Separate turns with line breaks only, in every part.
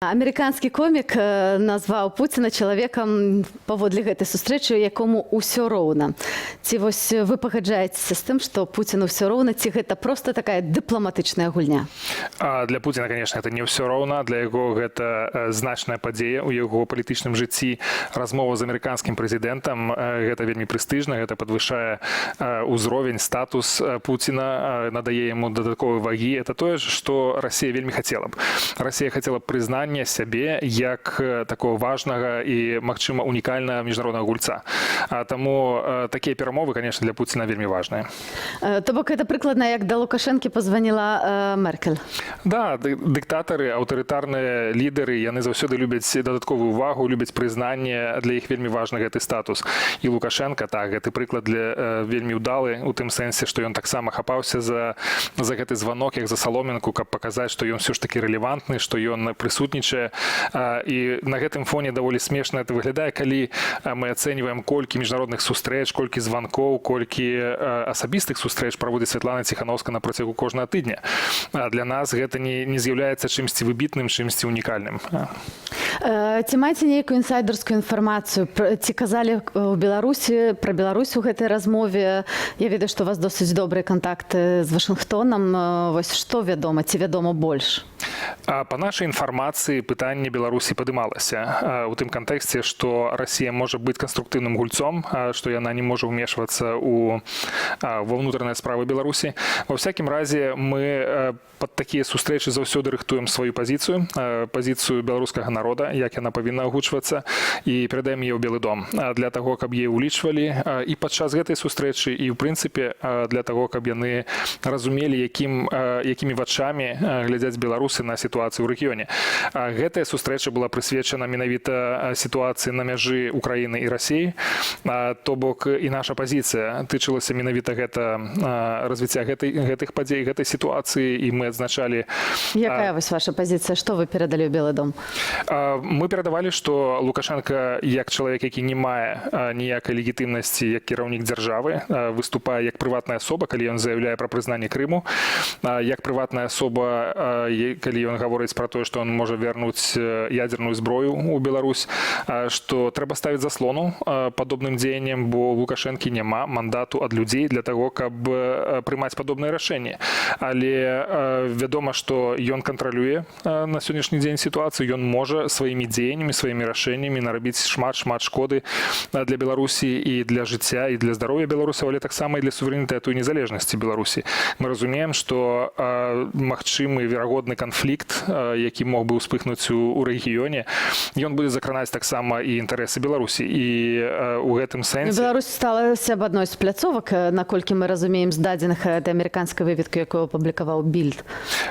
Амерыканскі комік назваў Пуціна чалавекам, паводле гэтай сустрэчы, якому ўсё роўна. Ці вось вы пагаджаецеся з тым, што Пуціну ўсё роўна, ці гэта проста такая дыпламатычная гульня?
А для Пуціна, конечно, это не ўсё роўна. Для яго гэта значная падзея ў яго палітычным жыцці. Размова з амерыканскім прэзідэнтам — гэта вельмі прэстыжна, гэта падвышае ўзровень, статус Пуціна, надае яму дадатковай вагі. Это тое ж, што Расія вельмі хацела б. Расія хацела б прызнання сябе як такого важнага і, магчыма, унікальнага міжнароднага гульца. А таму такія перамовы, конечно, для Пуціна вельмі важныя.
То бок гэта прыкладна як да Лукашэнкі пазваніла Меркель.
Да, дыктатары, аўтарытарныя лідары, яны заўсёды любяць дадатковую увагу, любяць прызнанне, для іх вельмі важны гэты статус. І Лукашэнка, так, гэты прыклад для вельмі ўдалы у тым сэнсе, што ён таксама хапаўся за гэты званок як за саломінку, каб паказаць, што ён ўсё ж такі рэлевантны, што ён прысутнічае. І на гэтым фоне даволі смешна это выглядае, калі мы ацэньваем, колькі міжнародных сустрэч, колькі званкоў, колькі асабістых сустрэч праводзіць Святлана Ціхановска на працягу кожнага тыдня. Для нас гэта не з'яўляецца чымсьці выбітным, чымсьці унікальным.
Ці маеце нейкую інсайдерскую інфармацыю, ці казалі ў Беларусі пра Беларусь у гэтай размове? Я ведаю, што у вас досыць добрыя кантакты з Вашынгтонам. Вось што вядома, ці вядома больш?
Па нашай інфармацыі, пытанне Беларусі падымалася у тым кантэксце, што Расія можа быць канструктыўным гульцом, што яна не можа ўмешвацца ва ўнутраныя справы Беларусі. Ва всякім разе, мы пад такія сустрэчы заўсёды рыхтуем сваю пазіцыю, пазіцыю беларускага народа, як яна павінна агучвацца, і перадаем яе ў Белы дом для таго, каб яе ўлічвалі і падчас гэтай сустрэчы, і ў прынцыпе для таго, каб яны разумелі, якімі вачамі глядзяць беларусы на сітуацыю ў рэгіёне. Гэтая сустрэча была прысвечана менавіта сітуацыі на мяжы Украіны і Расіі. То бок і наша пазіцыя тычылася менавіта гэта развіцця гэтых падзей, гэтай сітуацыі, і мы адзначалі
Якая вось ваша пазіцыя, што вы перадалі ў Белы дом?
Мы перадавалі, што Лукашэнка як чалавек, які не мае ніякай легітымнасці як кіраўнік дзяржавы, выступае як прыватная асоба, калі ён заяўляе пра прызнанне Крыму, як прыватная асоба, калі ён гаворыць пра тое, што он можа вярнуць ядзерную зброю ў Беларусь, што трэба ставіць заслону падобным дзеянням, бо Лукашэнкі няма мандату ад людзей для таго, каб прымаць падобныя рашэнні. Але вядома, што ён кантралюе на сённяшні дзень сітуацыю, ён можа сваімі дзеяннямі, сваімі рашэннямі нарабіць шмат, шмат шкоды для Беларусі і для жыцця і для здароўя беларусаў, але таксама і для суверэнітэту і незалежнасці Беларусі. Мы разумеем, што магчымы, верагодны канфлікт, які мог бы ўспыхнуць у рэгіёне, ён будзе закранаць таксама і інтарэсы Беларусі, і у гэтым сэнсе
Беларусь сталася б адной з пляцовак, наколькі мы разумеем з дадзеных этой амерыканскай выведкі, якую апублікаваў Більд.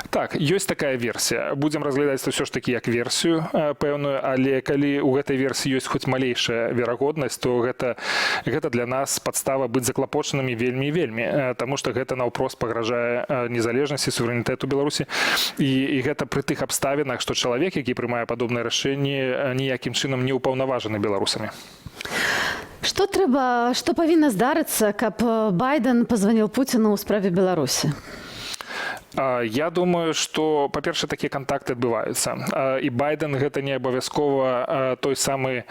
Так, ёсць такая версія. Будзем разглядаць это ўсё ж такі як версію пэўную, але калі ў гэтай версіі ёсць хоць малейшая верагоднасць, то гэта для нас падстава быць заклапочанымі вельмі і вельмі, таму што гэта наўпрост пагражае незалежнасці, суверэнітэту Беларусі. І гэта пры тых абставінах, што чалавек, які прымае падобнае рашэнне, ніякім чынам не ўпаўнаважаны беларусамі.
Што трэба, што павінна здарыцца, каб Байден пазваніў Пуціну ў справе Беларусі?
Я думаю, што, па-першае, такія кантакты адбываюцца. І Байден — гэта не абавязкова той самы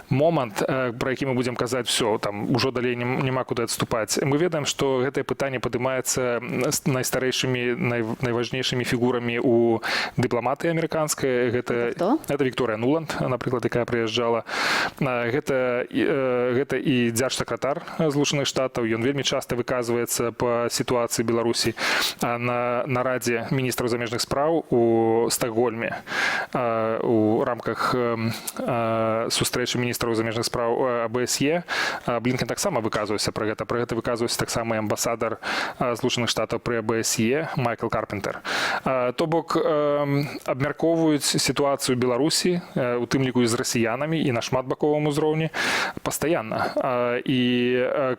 момант, пра які мы будзем казаць: все там, ужо далей няма куды адступаць. Мы ведаем, што гэтае пытанне падымаецца з найстарэйшымі, найважнейшымі фігурамі у дыпламатыі амерыканскай. Гэта
Гэта хто?
Это Вікторыя Нуланд, напрыклад, якая прыязджала. Гэта і дзяржсакратар Злучаных Штатаў, ён вельмі часта выказваецца па сітуацыі Беларусі. На нарадзе міністраў замежных спраў у Стакгольме у рамках сустрэчы міністраў замежных спраў АБСЕ Блінкен таксама выказваўся пра гэта. Пра гэта выказваўся таксама і амбасадар Злучаных Штатаў пры АБСЕ Майкл Карпентер. То бок абмяркоўваюць сітуацыю Беларусі, у тым ліку і з расіянамі, і на шматбаковым узроўні пастаянна. І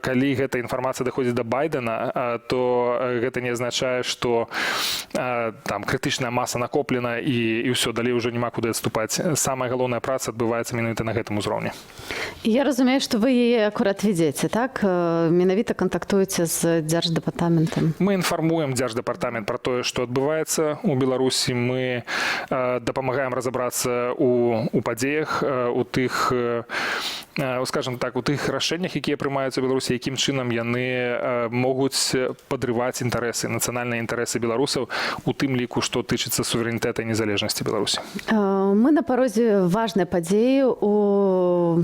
калі гэта інфармацыя даходзіць да Байдэна, то гэта не азначае, што там крытычная маса накоплена і ўсё, далей уже ўжо няма куды адступаць. Самая галоўная праца адбываецца менавіта на гэтым узроўні.
Я разумею, што вы яе акурат вядзеце, так? Менавіта кантактуеце з дзярждэпартаментам.
Мы інфармуем дзярждэпартамент пра тое, што адбываецца у Беларусі. Мы дапамагаем разабрацца у падзеях, у тых, скажем так, у тых рашэннях, якія прымаюцца ў Беларусі, якім чынам яны могуць падрываць інтарэсы, нацыянальныя інтарэсы беларусаў, у тым ліку, што тычыцца суверэнітэта і незалежнасці Беларусі.
Мы на парозе важнай падзеі у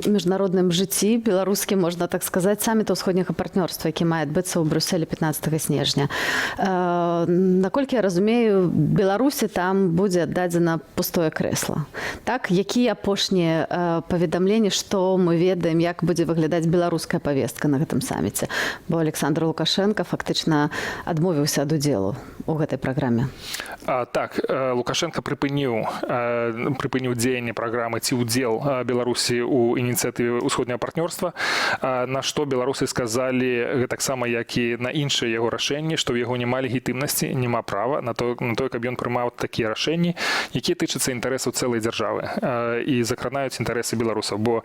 міжнародным жыцці беларускім, можна так сказаць, саміта Ўсходняга партнёрства, які мае адбыцца ў Бруселі 15 снежня. Наколькі я разумею, Беларусі там будзе аддадзена пустое крэсла. Так, якія апошнія паведамленні, што мы ведаем, як будзе выглядаць беларуская павестка на гэтым саміце? Бо Аляксандр Лукашэнка фактычна адмовіўся ад удзелу у гэтай праграме.
Так, Лукашэнка прыпыніў дзеянне праграмы ці ўдзел Беларусі ў ініцыятыве Усходняга партнёрства, на што беларусы сказалі гэтаксама, як і на іншыя яго рашэнні, што ў яго няма легітымнасці, няма права на тое, каб ён прымаў такія рашэнні, якія тычацца інтарэсаў цэлай дзяржавы і закранаюць інтарэсы беларусаў. Бо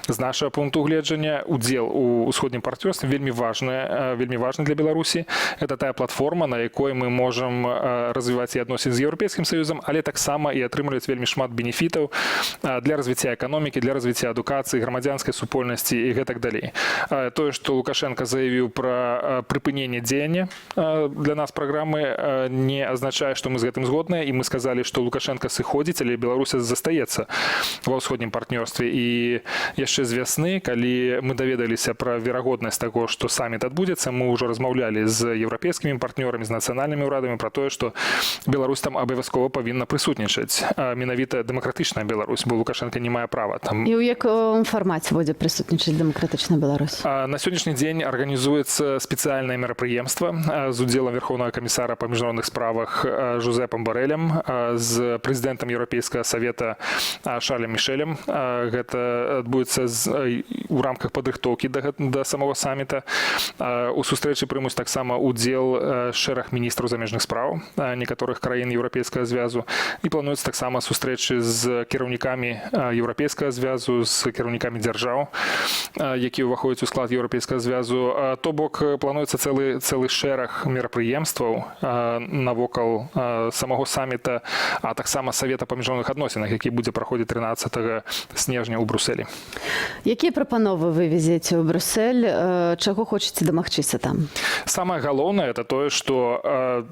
з нашага пункту гледжання удзел у Усходнім партнёрстве вельмі важны для Беларусі. Это тая платформа, на якой мы можам развіваць і адносін з Еўрапейскім саюзам, але таксама і атрымліваць вельмі шмат бенефітаў для развіцця эканомікі, для развіцця адукацыі, грамадзянскай супольнасці і гэтак далей. Тое, што Лукашэнка заявіў пра прыпыненне дзеяння для нас праграмы, не азначае, што мы з гэтым згодныя, і мы сказалі, што Лукашэнка сыходзіць, але Беларусь застаецца ва Ўсходнім партнёрстве. І яшчэ з вясны, калі мы даведаліся пра верагоднасць таго, што саміт адбудзецца, мы ўжо размаўлялі з еўрапейскімі партнёрамі, з нацыянальнымі ўрадамі пра тое, што Беларусь там абавязкова павінна прысутнічаць, менавіта дэмакратычная Беларусь, бо Лукашэнка не мае права там.
І ў якім фармаце будзе прысутнічаць дэмакратычная Беларусь?
На сённяшні дзень арганізуецца спецыяльнае мерапрыемства з удзелам вярхоўнага камісара па міжнародных справах Жозепам Барэлем, з прэзідэнтам Еўрапейскага савета Шарлем Мішэлем. Гэта адбудзецца у рамках падрыхтоўкі да самого саміта. У сустрэчы прымуць таксама удзел шэраг міністраў замежных спраў некаторых краін Еўрапейскага звязу, і плануецца таксама сустрэчы з кіраўнікамі Еўрапейскага звязу, з кіраўнікамі дзяржаў, якія ўваходзяць у склад Еўрапейскага звязу. То бок плануецца цэлы шэраг мерапрыемстваў навокал самого саміта, а таксама савета па міжнародных адносінах, які будзе праходзіць 13 снежня ў Бруселі.
Якія прапановы вы везеце ў Брусель, чаго хочаце дамагчыся там?
Самае галоўнае — это тое, што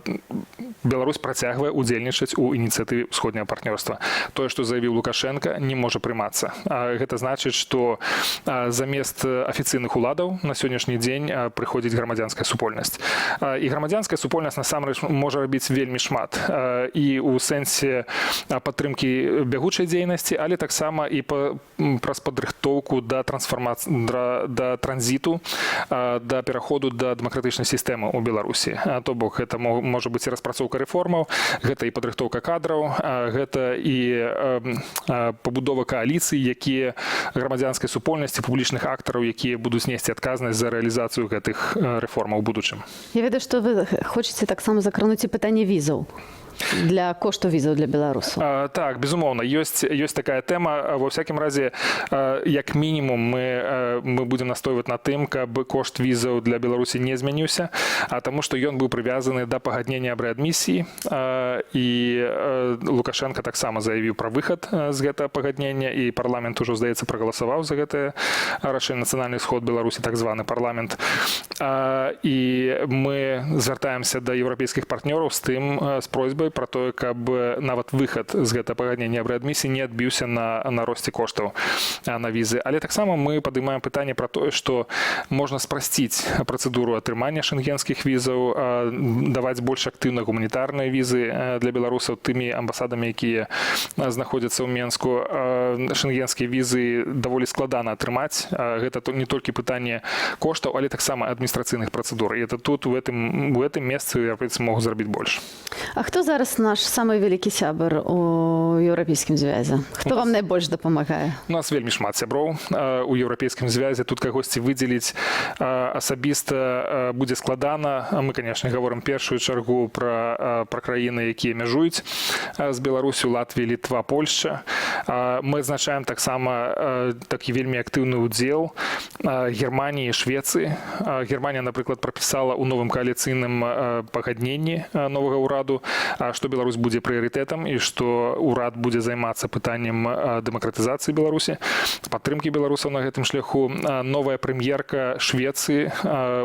Беларусь працягвае удзельнічаць у ініцыятыве Усходняга партнёрства. Тое, што заявіў Лукашэнка, не можа прымацца. Гэта значыць, што замест афіцыйных уладаў на сённяшні дзень прыходзіць грамадзянская супольнасць. І грамадзянская супольнасць насамрэч можа рабіць вельмі шмат і ў сэнсе падтрымкі бягучай дзейнасці, але таксама і праз падрыхтоўку да трансфармацыі, да транзіту, да пераходу да дэмакратычнай сістэмы ў Беларусі. То бок гэта можа быць і распрацоўка рэформаў, гэта і падрыхтоўка кадраў, гэта і пабудова кааліцый, якія грамадзянскай супольнасці, публічных актараў, якія будуць несці адказнасць за рэалізацыю гэтых рэформаў у будучым.
Я ведаю, што вы хочаце таксама закрануць і пытанне візаў, для кошту візаў для беларусаў.
Так, безумоўна, ёсць такая тэма. Ва ўсякім разе, як мінімум, мы будзем настойваць на тым, каб кошт візаў для Беларусі не змяніўся, а таму што ён быў прывязаны да пагаднення аб рэадмісіі, і Лукашэнка таксама заявіў пра выхад з гэтага пагаднення, і парламент ужо, здаецца, прагаласаваў за гэтае рашэнне, Нацыянальны сход Беларусі, так званы парламент. І мы звяртаемся да еўрапейскіх партнёраў з просьбай пра тое, каб нават выхад з гэтага пагаднення аб рэадмісіі не адбіўся на росце коштаў на візы. Але таксама мы падымаем пытанне пра тое, што можна спрасціць працэдуру атрымання шэнгенскіх візаў, даваць больш актыўна гуманітарныя візы для беларусаў тымі амбасадамі, якія знаходзяцца ў Менску. Шэнгенскія візы даволі складана атрымаць. Гэта не толькі пытанне коштаў, але таксама адміністрацыйных працэдур, і это тут у гэтым месцы еўрапейцы могуць зрабіць больш.
А хто зараз наш самы вялікі сябар у У Еўрапейскім звязе? Хто вам найбольш дапамагае?
У нас вельмі шмат сяброў у Еўрапейскім звязе. Тут кагосьці выдзеліць асабіста будзе складана. Мы, конечно, гаворым першую чаргу пра краіны, якія мяжуюць з Беларусю: Латвія, Літва, Польшча. Мы адзначаем таксама такі вельмі актыўны ўдзел Германіі, Швецыі. Германія, напрыклад, прапісала ў новым кааліцыйным пагадненні новага ўраду, што Беларусь будзе прыярытэтам і што ўрад будзе займацца пытаннем дэмакратызацыі Беларусі, падтрымкі беларусаў на гэтым шляху. Новая прэм'ерка Швецыі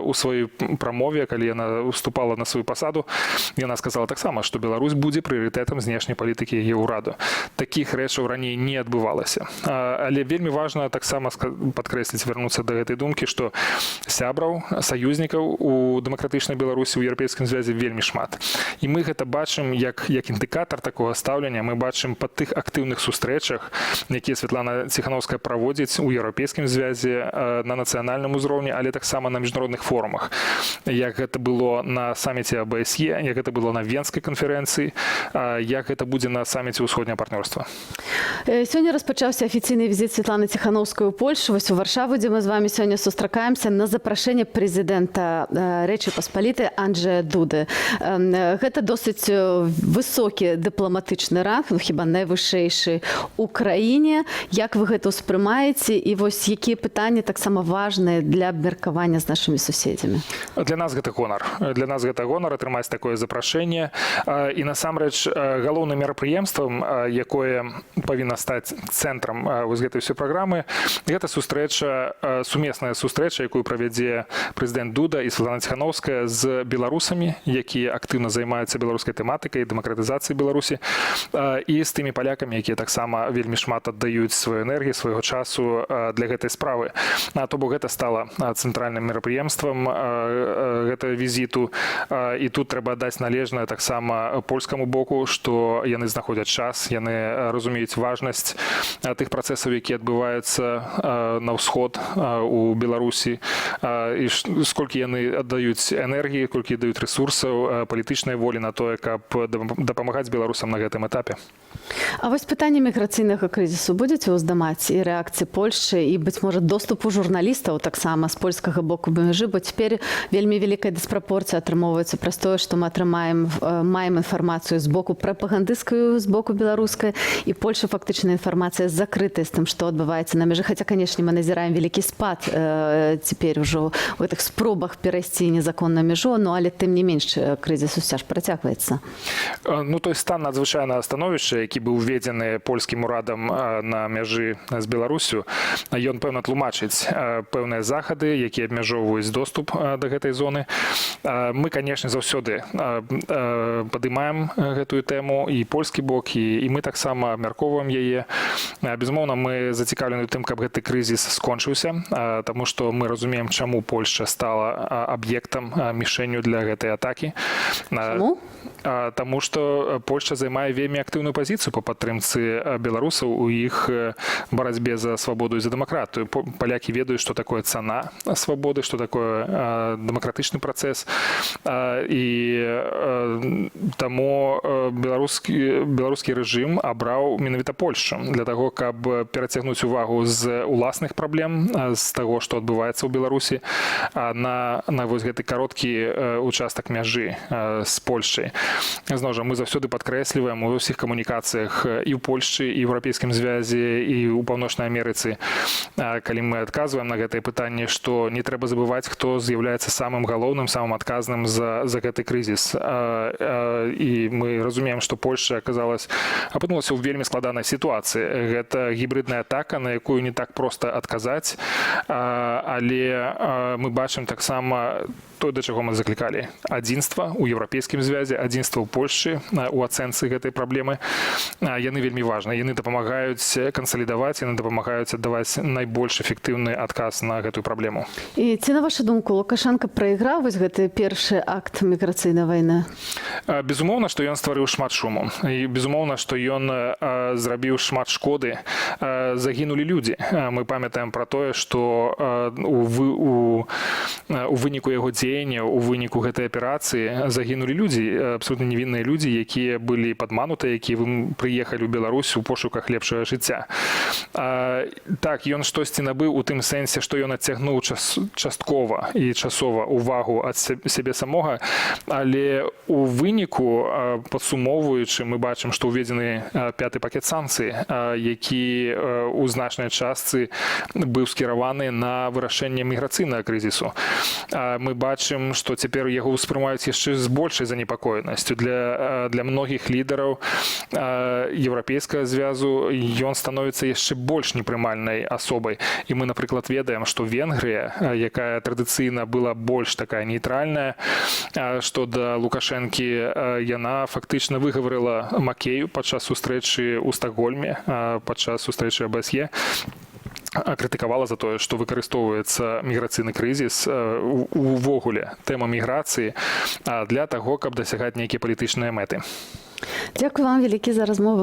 у сваёй прамове, калі яна уступала на сваю пасаду, яна сказала таксама, што Беларусь будзе прыярытэтам знешняй палітыкі яе ўраду. Такіх рэчаў раней не адбывалася. Але вельмі важна таксама падкрэсліць, вярнуцца да гэтай думкі, што сябраў, саюзнікаў у дэмакратычнай Беларусі ў Еўрапейскім звязе вельмі шмат. І мы гэта бачым як індыкатар такога стаўлення, мы бачым па тых актыўных сустрэчах, якія Святлана Ціхановская праводзіць у Еўрапейскім звязе на нацыянальным узроўні, але таксама на міжнародных форумах, як гэта было на саміце АБСЕ, як гэта было на Венскай канферэнцыі, як гэта будзе на саміце Усходняга партнёрства.
Сёння распачаўся афіцыйны візіт Святланы Ціхановскай у Польшу, вось у Варшаву, дзе мы з вами сёння сустракаемся, на запрашэнне прэзідэнта Рэчы Паспалітай Анджея Дуды. Гэта досыць высокі дыпламатычны ранг, ну, хіба найвышэйшы у краіне. Як вы гэта ўспрымаеце і вось якія пытанні таксама важныя для абмеркавання з нашымі суседзямі?
Для нас гэта гонар. Для нас гэта гонар атрымаць такое запрашэнне. І насамрэч галоўным мерапрыемствам, якое павінна стаць цэнтрам вось гэтай ўсёй праграмы, гэта сустрэча, сумесная сустрэча, якую правядзе прэзідэнт Дуда і Святлана Ціхановская з беларусамі, якія актыўна займаюцца беларускай тэматыкай, дэмакратызацыі Беларусі, і з тымі палякамі, якія таксама вельмі шмат аддаюць сваю энергію, свайго часу для гэтай справы. То бок гэта стала цэнтральным мерапрыемствам гэтага візіту. І тут трэба аддаць належнае таксама польскаму боку, што яны знаходзяць час, яны разумеюць важнасць тых працэсаў, якія адбываюцца на ўсход у Беларусі, і сколькі яны аддаюць энергіі, колькі даюць рэсурсаў, палітычнай волі на тое, каб дапамагаць беларусам на гэтым этапе.
А вось пытанне міграцыйнага крызісу будзеце ўздымаць і рэакцыі Польшчы і, быць можа, доступу журналістаў таксама з польскага боку мяжы, бо цяпер вельмі вялікая дыспрапорцыя атрымоўваецца праз тое, што мы атрымаем маем інфармацыю з боку прапагандысцкую, з боку беларускай, і Польша фактычна інфармацыя закрытая з тым, што адбываецца на мяжы, хаця, канешне, мы назіраем вялікі спад цяпер ужо ў гэтых спробах перайсці незаконна мяжу, ну, але тым не менш крызіс усё ж працягваецца.
Ну, той стан надзвычайнага становішча, які быў уведзены польскім урадам на мяжы з Беларусю, ён, пэўна, тлумачыць пэўныя захады, якія абмяжоўваюць доступ да гэтай зоны. Мы, конечно, заўсёды падымаем гэтую тэму, і польскі бок, і мы таксама абмяркоўваем яе. Безумоўна, мы зацікаўлены ў тым, каб гэты крызіс скончыўся, таму што мы разумеем, чаму Польшча стала аб'ектам, мішэнню для гэтай атакі.
Чаму?
Таму што Польшча займае вельмі актыўную пазіцыю па падтрымцы беларусаў у іх барацьбе за свабоду і за дэмакратыю. Палякі ведаюць, што такое цана свабоды, што такое дэмакратычны працэс. І таму беларускі рэжым абраў менавіта Польшчу для таго, каб перацягнуць увагу з уласных праблем, з таго, што адбываецца ў Беларусі, на вось гэты кароткі участак мяжы з Польшчай. Зноў жа, мы заўсёды падкрэсліваем у ўсіх камунікацыях і ў Польшчы, і ў Еўрапейскім звязе, і ў Паўночнай Амерыцы, калі мы адказваем на гэтае пытанне, што не трэба забываць, хто з'яўляецца самым галоўным, самым адказным за гэты крызіс. І мы разумеем, што Польшча аказалась, апынулася ў вельмі складанай сітуацыі. Гэта гібрыдная атака, на якую не так проста адказаць, але мы бачым таксама то, да чаго мы заклікалі: адзінства ў Еўрапейскім звязе, адзінства ў Польшчы у ацэнцы гэтай праблемы. Яны вельмі важны, яны дапамагаюць кансалідаваць, яны дапамагаюць аддаваць найбольш эфектыўны адказ на гэтую праблему.
І ці, на вашу думку, Лукашэнка прайграў вось гэты першы акт міграцыйнай вайны?
Безумоўна, што ён стварыў шмат шуму, і безумоўна, што ён зрабіў шмат шкоды, загінулі людзі. Мы памятаем пра тое, што у выніку яго дзеяння, у выніку гэтай аперацыі загінулі людзі. Абсалютна абсолютно невінныя людзі, якія былі падманутыя, якія прыехалі ў Беларусь у пошуках лепшага жыцця. Так, ён штосьці набыў у тым сэнсе, што ён адцягнуў часткова і часова увагу ад сябе самога, але у выніку, падсумоўваючы, мы бачым, што ўведзены пяты пакет санкцый, які у значнай частцы быў скіраваны на вырашэнне міграцыйнага крызісу. Мы бачым, што цяпер яго ўспрымаюць яшчэ з большай занепакоенасцю. Для многіх лідараў Еўрапейскага звязу ён становіцца яшчэ больш непрымальнай асобай. І мы, напрыклад, ведаем, што Венгрыя, якая традыцыйна была больш такая нейтральная што да Лукашэнкі, яна фактычна выгаварыла Макею падчас сустрэчы ў Стакгольме, падчас сустрэчы АБСЕ, крытыкавала за тое, што выкарыстоўваецца міграцыйны крызіс, увогуле тэма міграцыі для таго, каб дасягаць нейкія палітычныя мэты.
Дзякую вам вялікі за размову.